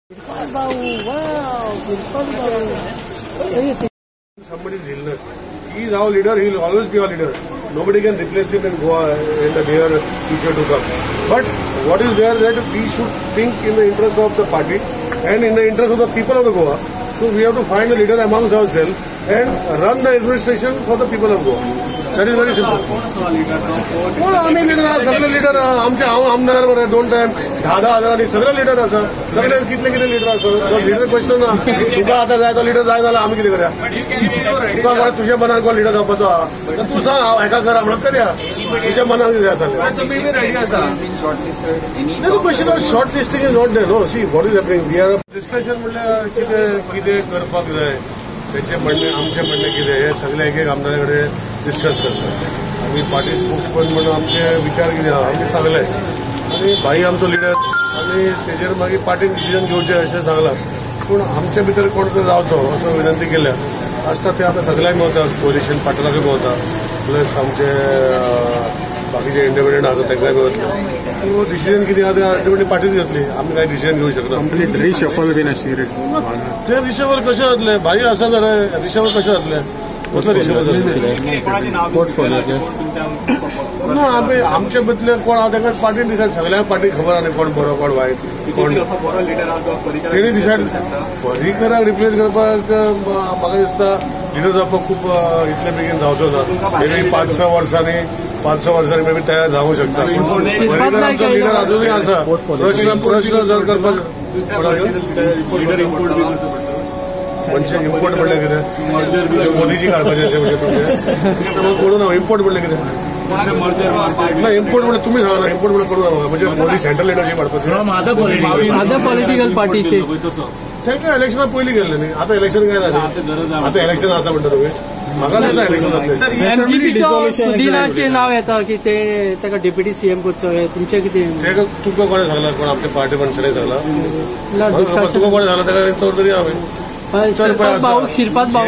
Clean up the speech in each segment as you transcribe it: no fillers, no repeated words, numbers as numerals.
Somebody's illness. He is our leader, he will always be our leader. Nobody can replace him in Goa in the near future to come. But what is there that we should think in the interest of the party and in the interest of the people of the Goa. So we have to find a leader amongst ourselves and run the administration for the people of Goa. That is very simple. कोण आमी leader आहा, सगळे leader आहा. आमचे हांव आमदार मरे 2 time 10-10 हजारांनी सगळे लिडर आसा. सगळे कितले कितले लिडर आसा. तो लिडर क्वेश्चन ना. तुका आतां जाय तो लिडर जाय जाल्यार आमी कितें करया? तुका कोण तुज्या मनान कोण लिडर जावपाचो आहा तर तूं सांग हांव हेका करा म्हणून करया. तुज्या मनान कितें आसा question of short listing is not there. No, see what is happening, we are discussion म्हणल्यार कितें कितें करपाक जाय, तेंचें म्हणणें आमचें म्हणणें कितें हें सगळें एक एक आमदारा कडेन डिस्कस करतात. आमी पार्टी स्पोक्समन म्हणून आमचे विचार कितें आहा आमी सांगले आनी भाई आमचो लिडर आनी तेजेर मागीर पार्टीन डिसिजन घेवचें अशें सांगलां. पूण आमचे भितर कोण तरी जावचो असो विनंती केल्या आसता. ते आतां सगळ्यांक मेवता, कोलिशन पार्टनराकूय मेवता, प्लस आमचे बाकीचे इंडिपेंडंट आसा तांकांय मेवतले. सो डिसिजन कितें आहा तें अल्टिमेटली पार्टीच घेतली, आमी कांय डिसिजन घेवंक शकना. कंप्लीट रिशफल बीन आशिल्लें ते रिशफल कशें जातलें? भाई आसा जाल्यार रिशफल कशें जातलें? कसलो रिशफल जातलें ना? आमी आमचे भितरले कोण आहा ताका पार्टीन डिसायड, सगळ्यांक पार्टी खबर आहा न्ही कोण बरो कोण वायट कोण तेणी डिसायड. पर्रीकराक रिप्लेस करपाक म्हाका दिसता लिडर जावपाक खूब इतले बेगीन जावचो ना. मे बी 5-6 वर्सांनी 5-6 वर्सांनी मे बी तयार जावंक शकता. पर्रीकर आमचो लिडर अजुनूय आसा. प्रश्न प्रश्न जर करपाक म्हणजे इम्पोर्ट म्हणल्यार कितें? मोदीजी काडपाचें म्हणजे तुमचें करूं ना. इम्पोर्ट म्हणल्यार कितें? ना, इम्पोर्ट म्हणल्यार तुमी सांगा ना. इम्पोर्ट म्हणल्यार करूं ना म्हणजे मोदी सेंट्रल लिडरशीप हाडपाचें अदर पॉलिटिकल पार्टीचे तांकां इलेक्शना पयलीं गेल्लें न्ही. आतां इलेक्शन काय जालें? आतां इलेक्शन आसा म्हणटा तुमी, म्हाका दिसता इलेक्शन जातलें. एमजीपीचो सुदिनाचें नांव येता की ते ताका डेप्युटी सीएम करचो, हें तुमचें कितें? तें तुमकां कोणें सांगलां? कोण आमच्या पार्टी मनशांनी सांगलां? तुका कोणें सांगलां ताका तर तरी हांवें शिरपाद भाऊ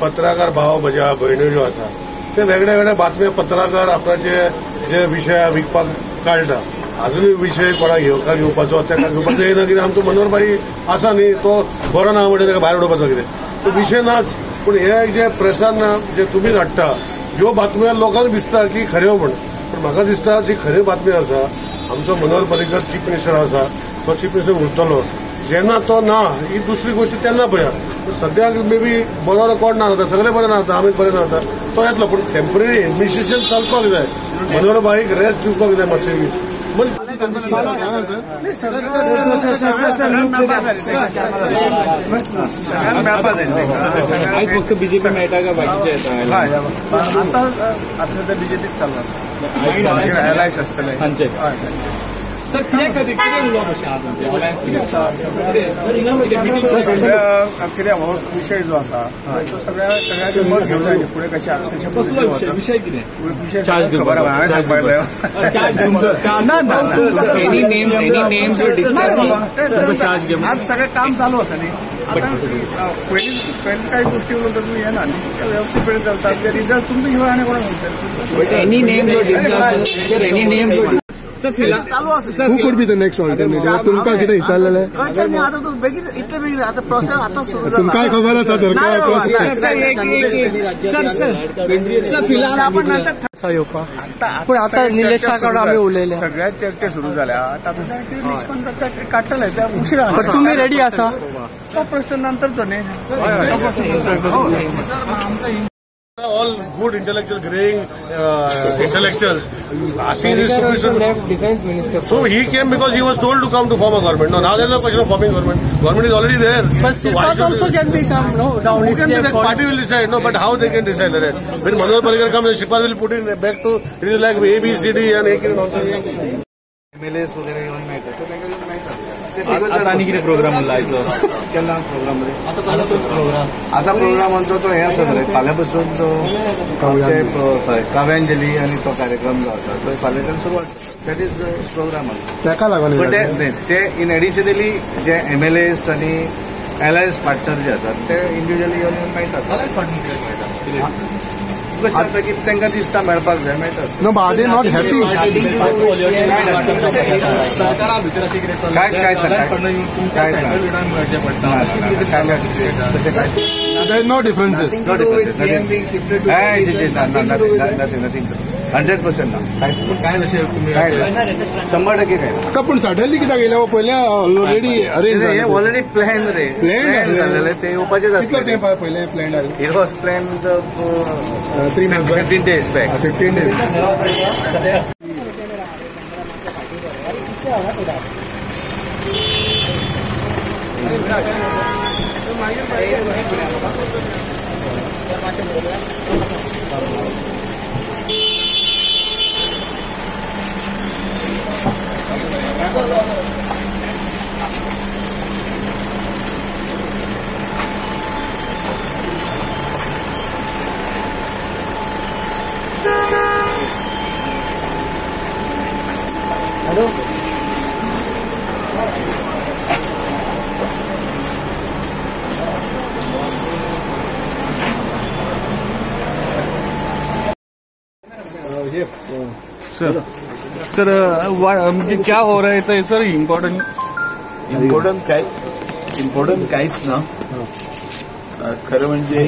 पत्रकार भाव म्हज्या भयण्यो ज्यो आसा ते वेगळे वेगळे बातम्यो पत्रकार आपणाचे जे विशय विकपाक काडटा. अजुनूय विशय कोणाक घेवपाक घेवपाचो ताका घेवपाचो येना कितें. आमचो मनोहर भाई आसा न्ही तो बरो ना म्हणटा ताका भायर उडोवपाचो कितें तो विशय नाच. पूण हे जे प्रेसान जे तुमी धाडटा ह्यो बातम्यो लोकांक दिसता की खऱ्यो म्हण, पूण म्हाका दिसता जी खऱ्यो बातमी आसा आमचो मनोहर पर्रीकर चीफ मिनिस्टर आसा तो चीफ मिनिस्टर उरतलो. जेन्ना तो ना ही दुसरी गोष्ट तेन्ना पळया. सद्याक मे बी बरो कोण ना जाता, सगळे बरे ना जाता, आमी बरे ना जाता, तो येतलो. पूण टेम्पररी एडमिनिस्ट्रेशन चलपाक जाय. मनोहर भाईक रेस्ट दिवपाक जाय मातशें. आयज फक्त बीजेपी मेळटा काय बाकीचे येता? आतां सद्या बीजेपीच चल्ला, एलायन्स आसतले सांचे. सर कितें कितें उलोवप अशें सगळ्या कितें हो विशय जो आसा तो सगळ्या सगळ्यांचे मत घेवन जाय फुडें कशें आसा कसलो विशय विशय कितें विशय खबर आहा हांवें सांगपाक जाय. आज सगळें काम चालू आसा न्ही. आतां पयलीं पयलीं कांय गोश्टी उलोवन तर तुमी येना न्ही, वेवस्थीतपणे चलता. ते रिजल्ट तुमचे शिवाय आनी कोणाक सांगतले? सर फिलहाल चालू आसा. Who could be the next alternative? तुमकां कितें विचारलेलें? कळटलें न्ही आतां तूं बेगीन इतले बेगीन आतां प्रोसेस आतां सुरू जाला. तुमकांय खबर आसा तर काय process? Sir sir sir फिलहाल आपण नंतर येवपाक पूण आतां निलेशा कडेन आमी उलयले, सगळ्या चर्चा सुरू जाल्या. आतां निष्पन्न काडटले ते उशीर. तुमी रेडी आसा? तो प्रश्न नंतर तो न्ही, तो प्रश्न नंतर. All good intellectual, greying intellectuals asking this stupid defense minister. So he came because he was told to come to form a government. No, now there is no question of forming government. Government is already there. But Sirpad also can become no down. Who can be that party will decide? No, but how they can decide that? When Manohar Parrikar comes, Sirpad will put in back to it is like A, B, C, D and A K nonsense. MLAs वगैरे येवन मेळटा तो तांकां मेळटा. आतां आनी कितें programme उरला आयचो? केन्ना प्रोग्राम रे? आतां प्रोग्राम आमचो तो हें आसा रे, फाल्यां पासून तो आमचे काव्यांजली आनी तो कार्यक्रम जो आसा तो फाल्यांच्यान सुरवात. That is programme आसा ताका लागून ते इन एडिशनली जे एमएलएस आनी एलायन्स पार्टनर जे आसात ते इंडिविज्युअली येवन मेळटात. अलायन्स पार्टनर मेळटा. कशें जाता की तांकां दिसता मेळपाक जाय मेळटा. No, but are they not happy? सरकारा भितर अशें कितें काय काय There are no differences. No differences. Nothing, nothing. 100% ना. काय जशें तुमी काय 100% काय. सर पूण सडनली कित्याक येयले पयलें ऑलरेडी अरेंज हे ऑलरेडी प्लॅन रे प्लॅन जालेले ते येवपाचेच कितलो आसले. तेंप पयलें plan It was planned 3 months back. 15 days back. 15 days. Sir म्हणजे क्या हो रहा है सर? इम्पॉर्टंट इम्पॉर्टंट काय इम्पॉर्टंट काहीच ना. खरं म्हणजे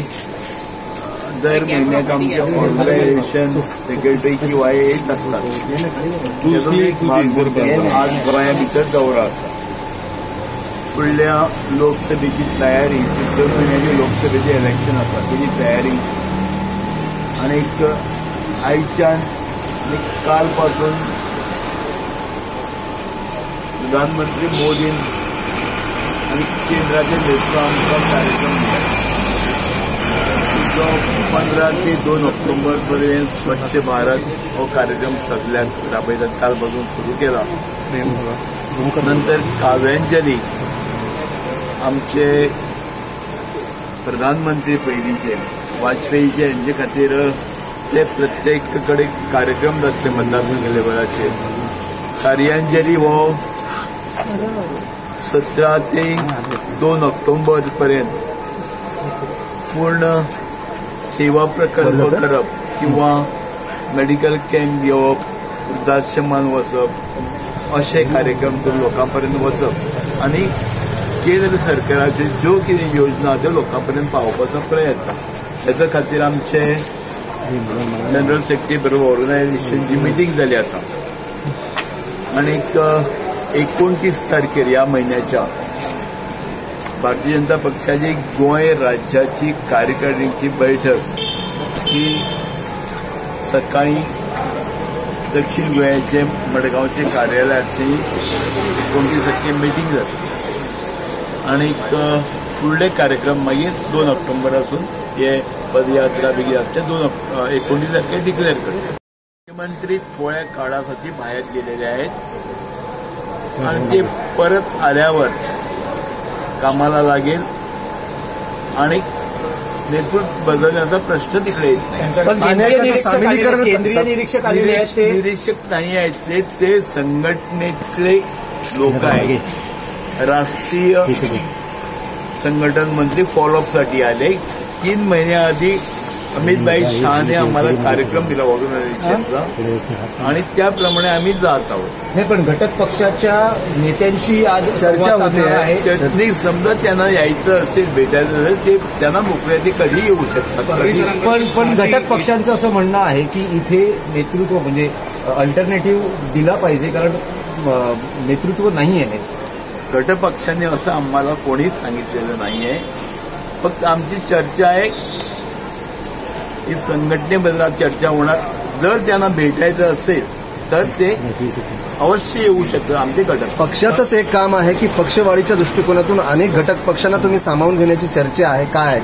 दर महिन्याक आमच्या ऑर्गनायझेशन सेक्रेटरी किंवा येत असतात त्याचो एक भाग आज गोंया भितर दौरो आसा. फुडल्या लोकसभेची तयारी, 6 म्हयन्याची लोकसभेचें इलेक्शन आसा तेजी तयारी आनीक आयच्यान कालपासून प्रधानमंत्री मोदीन आनी केंद्राचे नेतृत्व आमकां कार्यक्रम दिला जो 15 ते 2 ऑक्टोबर पर्यंत स्वच्छ भारत हो कार्यक्रम सगळ्याक राबयतात. कालपासून सुरू केला. नंतर काव्यांजली आमचे प्रधानमंत्री पयलींचे वाजपेयीचे हेंचे खातीर ते प्रत्येक कडेन कार्यक्रम जातले मतदारसंघ लेवलाचेर. कार्यांजली हो 17 ते 2 ऑक्टोबर पर्यंत पूर्ण सेवा प्रकल्प करप किंवा मेडिकल कॅम्प घेवप, वृद्धाश्रमान वचप अशे कार्यक्रम करून लोकां पर्यंत वचप आनी केंद्र सरकाराच्यो ज्यो कितें योजना त्यो लोकां पर्यंत पावोवपाचो प्रयत्न. हेच्या खातीर आमचे जनरल सेक्रेटरी बरोबर ऑर्गनायझेशनची मिटींग जाली आतां आनीक 29 तारखेर ह्या म्हयन्याच्या भारतीय जनता पक्षाची गोंय राज्याची कार्यकारिणीची बैठक ही सकाळी दक्षिण गोंयाचे मडगांवचे कार्यालयाची 29 तारखेर मिटींग जातली आनीक फुडले कार्यक्रम मागीर 2 ऑक्टोबरासून हे पदयात्रा बेगीन आसते 29 तारखेर डिक्लेअर करतात. मुख्यमंत्री थोड्या काळासाठी बाहेर गेलेले आहेत आणि ते परत आल्यावर कामाला लागेल आणि नेतृत्व बदलण्याचा प्रश्न तिकडे येत नाही. निरीक्षक नाही आहेत ते, संघटनेतले लोक आहेत. राष्ट्रीय संघटन मंत्री फॉलोअपसाठी आले. 3 महिन्याआधी अमितभाई शहाने आम्हाला कार्यक्रम दिला ऑर्गनायझेशनचा आणि त्याप्रमाणे आम्ही जात आहोत. नाही, पण घटक पक्षाच्या नेत्यांशी आज चर्चा होते आहे. समजा त्यांना यायचं असेल, भेटायचं असेल, ते त्यांना मोकळे ते कधी येऊ शकतात. पण घटक पक्षांचं असं म्हणणं आहे की इथे नेतृत्व म्हणजे अल्टरनेटिव्ह दिला पाहिजे, कारण नेतृत्व नाही आहे. घटक पक्षांनी असं आम्हाला कोणीच सांगितलेलं नाहीये. फक्त आमची चर्चा आहे ही संघटनेबद्दल चर्चा होणार. जर त्यांना भेटायचं असेल तर ते अवश्य येऊ शकतात आमचे घटक. पक्षाचंच एक काम आहे की पक्षवाढीच्या दृष्टिकोनातून अनेक घटक पक्षांना तुम्ही सामावून घेण्याची चर्चा आहे. काय आहे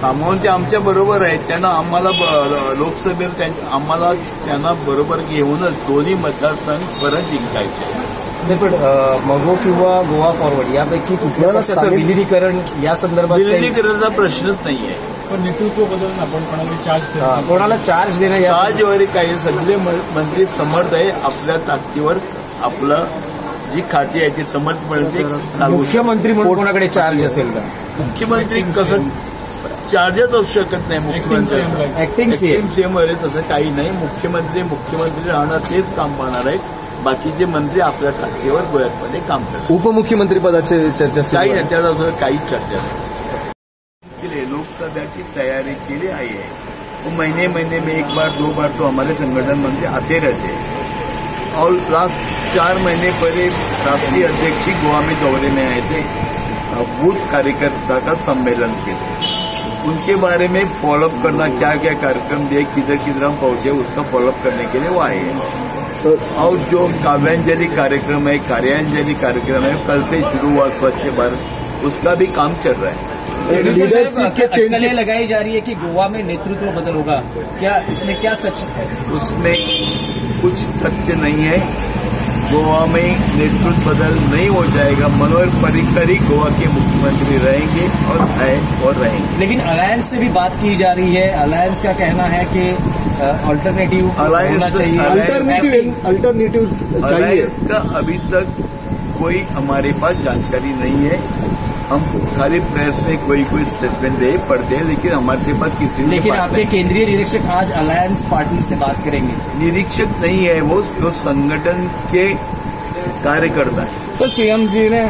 सामावून? ते आमच्या बरोबर आहेत. त्यांना आम्हाला लोकसभेत आम्हाला त्यांना बरोबर घेऊनच दोन्ही मतदारसंघ परत जिंकायचे. नाही, पण मगो किंवा गोवा फॉरवर्ड यापैकी कुठल्या पक्षाचं विलिनीकरण या संदर्भात? विलिनीकरणाचा प्रश्नच नाहीये. पण नेतृत्व बदलून आपण कोणाला चार्ज कोणाला चार्ज देणं, चार्ज वगैरे काही सगळे मंत्री समर्थ आहे आपल्या ताकदीवर. आपलं जी खाती आहे ती समर्थपणे. मुख्यमंत्री म्हणून कोणाकडे चार्ज असेल का? मुख्यमंत्री कसं चार्जच असू शकत नाही मुख्यमंत्री. ऍक्टिंग सीएम वगैरे तसं काही नाही. मुख्यमंत्री मुख्यमंत्री राहणार, तेच काम पाहणार आहेत. बाकीचे मंत्री आपल्या ताकदीवर गोव्यामध्ये काम करतात. उपमुख्यमंत्री पदाची चर्चा काही नाही, त्याला काहीच चर्चा नाही. लोकसभा की तैयारी के लिए आई है. वो महीने महीने में एक बार दो बार तो हमारे संगठन मंत्री आते रहते हैं. और लास्ट 4 महीने पहले राष्ट्रीय अध्यक्ष ही गोवा में दौरे में आए थे बूथ कार्यकर्ता का सम्मेलन के लिए. उनके बारे में फॉलोअप करना, क्या क्या कार्यक्रम दिए, किधर किधर हम पहुंचे, उसका फॉलोअप करने के लिए वो आए हैं. और जो काव्यांजलि कार्यक्रम है, कार्यांजलि कार्यक्रम है, कल से शुरू हुआ स्वच्छ भारत, उसका भी काम चल रहा है. लीडरशिप के चेंज लगाई जा रही है कि गोवा में नेतृत्व बदल होगा, क्या इसमें क्या सच है? उसमें कुछ तथ्य नहीं है. गोवा में नेतृत्व बदल नहीं हो जाएगा. मनोहर पर्रिकर ही गोवा के मुख्यमंत्री रहेंगे और है और रहेंगे. लेकिन अलायंस से भी बात की जा रही है. अलायंस का कहना है कि अल्टरनेटिव होना चाहिए. अल्टरनेटिव चाहिए. अलायंस का अभी तक कोई हमारे पास जानकारी नहीं है. हम खाली प्रेस में कोई कोई स्टेटमेंट दे पढ़ते हैं, लेकिन हमारे पास किसी ने. लेकिन आपके केंद्रीय निरीक्षक आज अलायंस पार्टी से बात करेंगे. निरीक्षक नहीं है वो संगठन के कार्यकर्ता है. सर, सीएम जी ने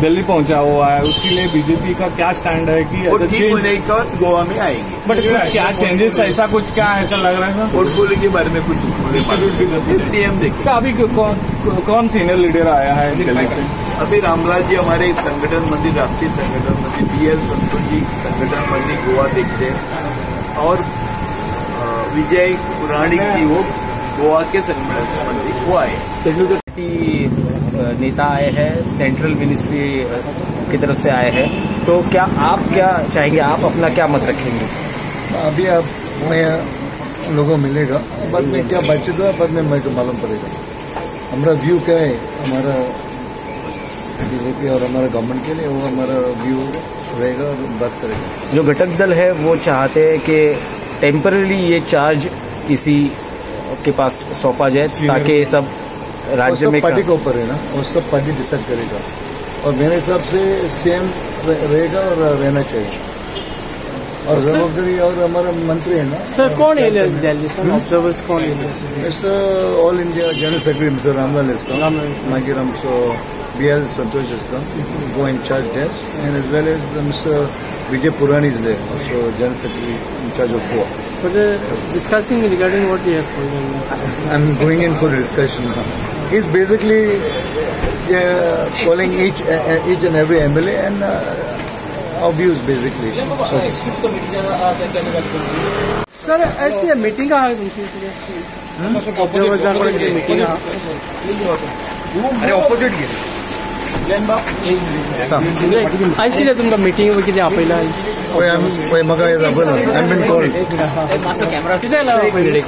दिल्ली पहुंचा हुआ है, उसके लिए बीजेपी का क्या स्टैंड है कि वो ठीक होने का गोवा में आएंगे? बट कुछ क्या चेंजेस, ऐसा कुछ क्या ऐसा लग रहा है सर? पोर्टफोलियो के बारे में कुछ सीएम देखिए. अभी कौन सीनियर लीडर आया है दिल्ली से? अभी रामलाल जी हमारे संगठन मंत्री, राष्ट्रीय संगठन मंत्री BL Santosh जी संगठन मंत्री गोवा देखते हैं, और विजय पुराणिक जी वो गोवा के संगठन मंत्री वो आए. नेता आए हैं, सेंट्रल मिनिस्ट्री की तरफ से आए हैं, तो क्या आप क्या चाहेंगे, आप अपना क्या मत रखेंगे? अभी आप मैं लोगों मिलेगा, बाद में क्या बातचीत हुआ बाद में मेरे को मालूम पड़ेगा. हमारा व्यू क्या है, हमारा बीजेपी और हमारा गवर्नमेंट के लिए वो हमारा व्यू रहेगा और बात करेगा. जो घटक दल है वो चाहते हैं कि टेम्पररी ये चार्ज किसी के पास सौंपा जाए ताकि सब राज्य में पार्टी के ऊपर है ना, वो सब पार्टी डिसाइड करेगा. और मेरे हिसाब से सेम रहेगा और रहना चाहिए. और जवाबदारी और हमारा मंत्री है ना सर. कौन है दिल्ली सर ऑब्जर्वर्स कौन है? Mister all India general secretary mister Ramlal is come, मागीर आमचो BL Santosh is come, Goa in charge desk, and as well as Mr. Vijay Purani is there, also General Secretary in charge of Goa. But discussing regarding what you have told. I'm going in for a discussion now. He's basically calling each and every MLA and our views basically. So, sir, actually a meeting आहा तुमची. Meeting आहा. अरे opposite गेले. आयज कितें तुमकां meeting कितें आपयला आयज? पळय म्हाका आयज आपयला. I been called. कित्याक आपयलें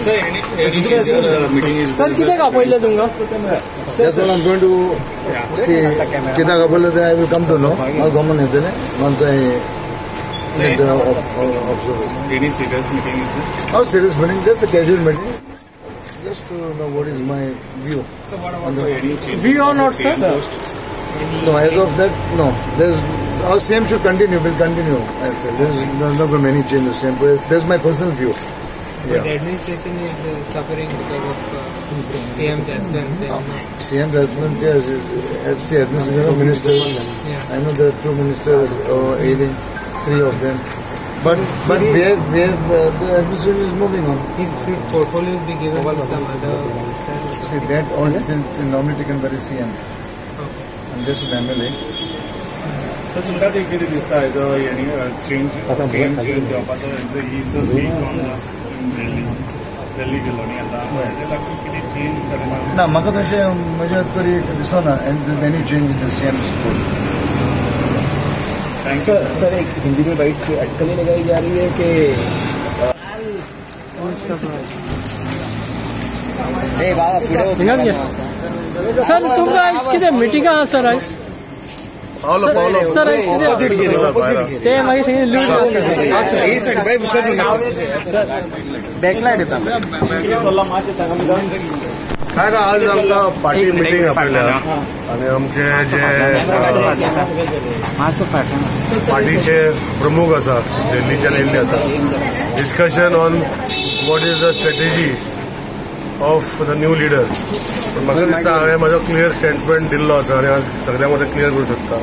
सर? कित्याक आपयलें तुमकां? That's all I'm going to see. कित्याक आपयलें तें I will come to know. हांव गवर्नमेंट येतलें once I get the observation. Any serious meeting is it? How serious meeting? Just a casual meeting. Just to know what is my view. So what about the any changes? View or not, sir? No, as of that, no. There's our same should continue. Will continue. I feel there's not going to be any changes. Same, but that's my personal view. Yeah. But the administration is suffering because of CM's absence. CM's absence, yes. FC administration ministers. Yeah. I know there are 2 ministers or ailing, 3 of them. But we have the administration is moving on. His portfolio will be given to some other. See, that all is normally taken by the CM. Okay. And this is MLA. Sir, तुमकां ते कितें दिसता हेजो change CM change जावपाचो? He is the seat on Delhi, Delhi गेलो न्ही आतां, तेका लागून कितें चेंज करना? ना, म्हाका तशें म्हज्या तरी दिसना any change in the CM post. Sir, sir एक हिंदी में बाइट अटकलें लगाई जा रही है कि सर तुमकां आयज कितें मिटींग आहा सर आयज? सर आयज कितें ते मागीर थंय लूट बॅकलायट येता. काय ना, आज आमकां पार्टी मिटींग आपयल्या आनी आमचे जे पार्टीचे प्रमुख आसा दिल्लीच्यान येयल्ले आसा. Discussion on what is the strategy of the new leader. पूण म्हाका दिसता हांवें म्हजो क्लियर स्टेटमेंट दिल्लो आसा आनी आज सगळ्यां मदें क्लियर करूं शकता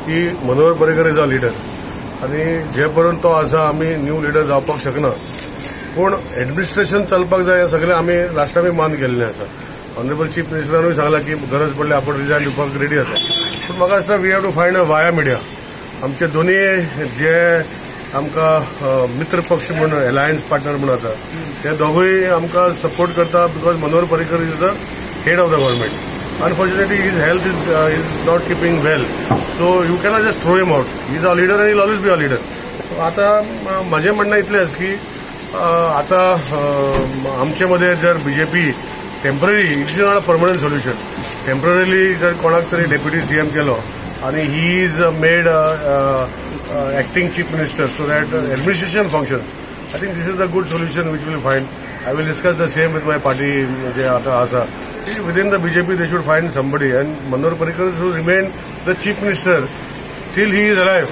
की Manohar Parrikar is a leader आनी जे पर्यंत तो आसा आमी न्यू लिडर जावपाक शकना. पूण एडमिनिस्ट्रेशन चलपाक जाय हें सगळें आमी लास्ट टायमूय मान केल्लें आसा. ऑनरेबल चीफ मिनिस्टरानूय सांगलां की गरज पडल्यार आपण रिजायन दिवपाक रेडी आसा. पूण म्हाका दिसता we have to find a via media. आमचे दोनूय जे आमकां मित्र पक्ष म्हूण अलायन्स पार्टनर म्हूण आसा ते दोगूय आमकां सपोर्ट करता because Manohar Parrikar is the head of the government. Unfortunately his health is not keeping well, so you cannot just throw him out. He is a leader and he'll always be a leader. So आतां म्हजें म्हणणें इतलेंच की आतां आमचे मदें जर BJP temporary, it is not a permanent solution, temporarily जर कोणाक तरी डेप्युटी सीएम केलो आनी he is made acting chief minister so that administration functions, I think this is a good solution which will find. I will discuss the same with my party जे आतां आसा. Within the BJP they should find somebody and Manohar Parrikar should remain the chief minister till he is alive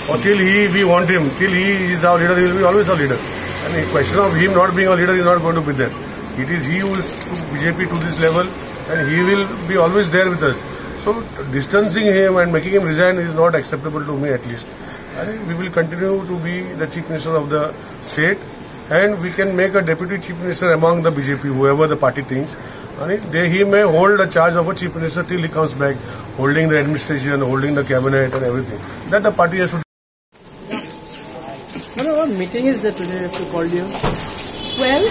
or till we want him, till he is our leader, he will be always our leader. And the question of him not being a leader is not going to be there. It is he who is to BJP to this level and he will be always there with us. So distancing him and making him resign is not acceptable to me at least. And we will continue to be the chief minister of the state and we can make a deputy chief minister among the BJP, whoever the party thinks. And he may hold the charge of a chief minister till he comes back, holding the administration, holding the cabinet and everything. That the party has to. Madam, what meeting is there today if you called you? Well,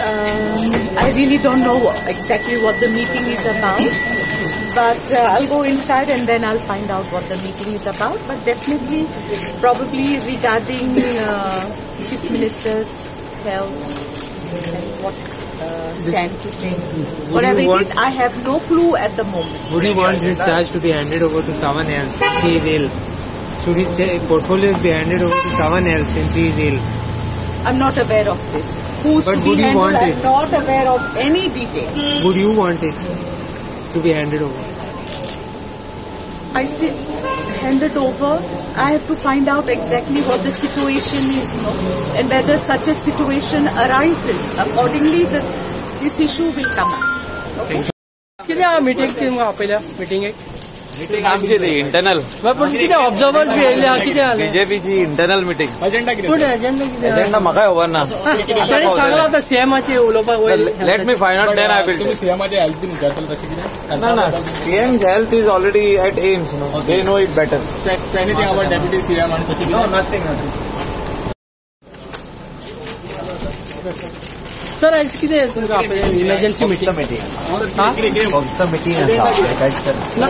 I really don't know exactly what the meeting is about, but I'll go inside and then I'll find out what the meeting is about. But definitely, probably regarding Chief Minister's health and what stand to take. Whatever it is, I have no clue at the moment. Would you want his charge to be handed over to someone else? He is ill. Should his portfolios be handed over to someone else since he is ill? I'm not aware of this. Who's but to be handled? I'm not aware of any details. Would you want it to be handed over? I still handed over. I have to find out exactly what the situation is, no? And whether such a situation arises. Accordingly, this issue will come up. Okay? कितें meeting आपयल्या meeting एक? Meeting आमची ती internal. पूण कितें observers बी येयल्ले आहा कितें जालें? बीजेपीची इंटरनल मिटींग. एजेंडा कितें? एजेंडा म्हाकाय खबर ना. ताणें सांगलां आतां सीएमाचें उलोवपाक वयर. Let me find out then I will. सीएमाचे health बीन विचारतले तशें कितें? ना ना, CM's health is already at AIIMS, no, they know it better. Anything about deputy CM आनी तशें कितें? No, nothing nothing. Sir आयज कितें तुमकां आपयलें इमर्जन्सी मिटींग? फक्त मिटींग आसा कांयच ना.